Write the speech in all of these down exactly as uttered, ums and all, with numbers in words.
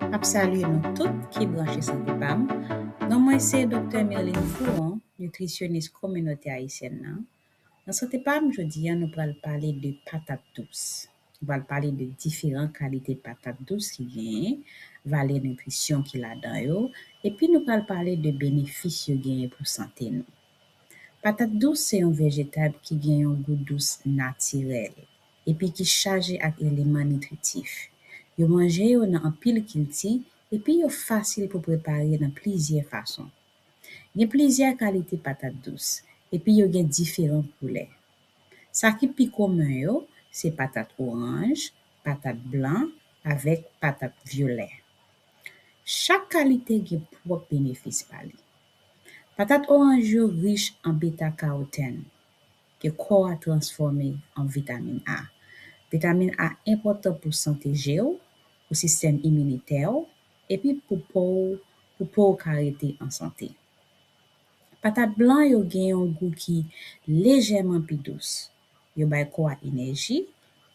M ap salye nou tout ki branche Sante Pa M. Non mwen se Doktè Mirline Fouron, nitrisyonis kominote ayisyèn nan. Nan Sante Pa M jodi a, nou pral pale de patat dous. Nou pral pale de diferan kalite patat dous ki genyen, valè nitrisyon ki ladan yo, epi nou pral pale de benefis yo genyen pou sante nou. Patat dous se yon vejetab ki gen yon gou dous natirèl, epi ki chaje ak eleman nitritif. Yo manje yo nan anpil kilti, epi yo fasil pou prepare nan plizyè fason. Gen plizyè kalite patat dous, epi yo gen diferan koulè. Sa ki pi komen yo, se patat oranj, patat blan, avèk patat vyolè. Chak kalite gen pwòp benefis pa li. Patat oranj yo rich an beta karotèn, ke kò a transfòme an vitamin A. Vitamin A enpòtan pou sante je w, pou sistèm iminitè w, epi pou po w, pou po w ka rete an sante. Patat blan yo gen yon gou ki lejèman pi dous. Yo bay kò a enèji,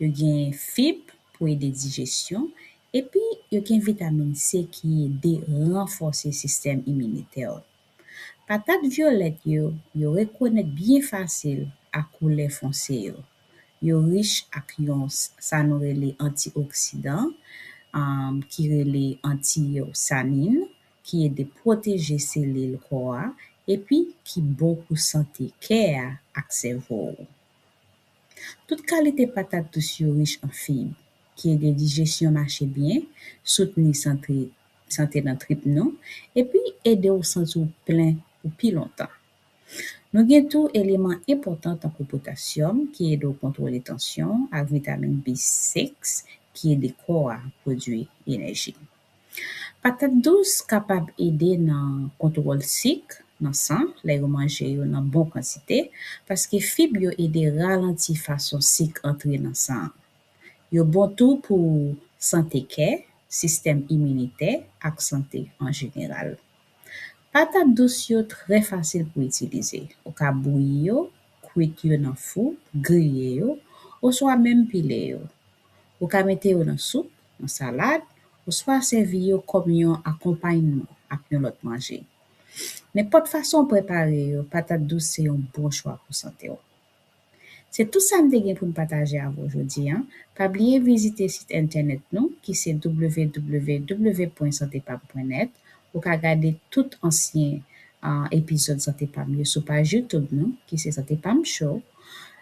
yo gen fib pou ede dijesyon, epi yo gen vitamin C ki ede ranfòse sistèm iminitè w. Patat vyolèt yo, yo rekonèt byen fasil ak koulè fonse yo. Yo rich ak yon s-, sa nou rele antioksidan, um, ki rele antiyosanin, ki ede pwoteje selil kò a, epi ki bon pou sante kè a ak sèvo w. Tout kalite patat dous yo rich an fib, ki ede dijesyon mache byen, soutni sante, sante nan trip nou, epi ede w santi w plen pou pi lontan. Nou gen tou eleman enpòtan tankou potasyòm ki ede w kontwole tansyon ak vitamin B six ki ede kò a pwodui enèji. Patat dous kapab ede nan kontwòl sik nan san lè yo manje yo nan bon kantite, paske fib yo ede ralanti fason sik antre nan san an. Yo bon tou pou sante kè, sistèm iminitè ak sante an jeneral. Patat dous yo trè fasil pou itilize. Ou ka bouyi yo, kwit yo nan fou, griye yo, oswa menm pile yo. Ou ka mete yo nan soup, nan salad, oswa sèvi yo kòm yon akonpayman ak yon lòt manje. Nenpòt fason w prepare yo, patat dous se yon bon chwa pou sante w. Se tout sa m te gen pou m pataje avè w jodi a. Pa bliye vizite sit entènèt nou ki se w w w pwen sante pa m pwen nèt. Ou ka gade tout ansyen, ah, epizòd Sante Pa M yo sou paj YouTube nou ki se Sante Pa M Show.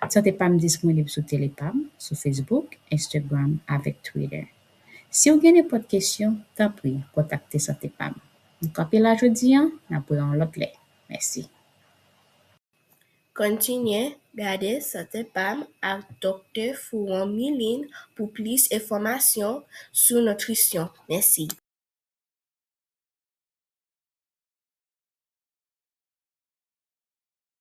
Sante Pa M disponib sou Telepam, sou Facebook, Instagram avèk Twitter. Si w gen nenpòt kesyon, tanpri kontakte Sante Pa M. Nou kanpe la jodi a, n ap wè yon lòt lè. Mèsi. Kontinye gade Sante Pa M ak Doktè Fouron Miline pou plis enfòmasyon sou nitrisyon. Mèsi.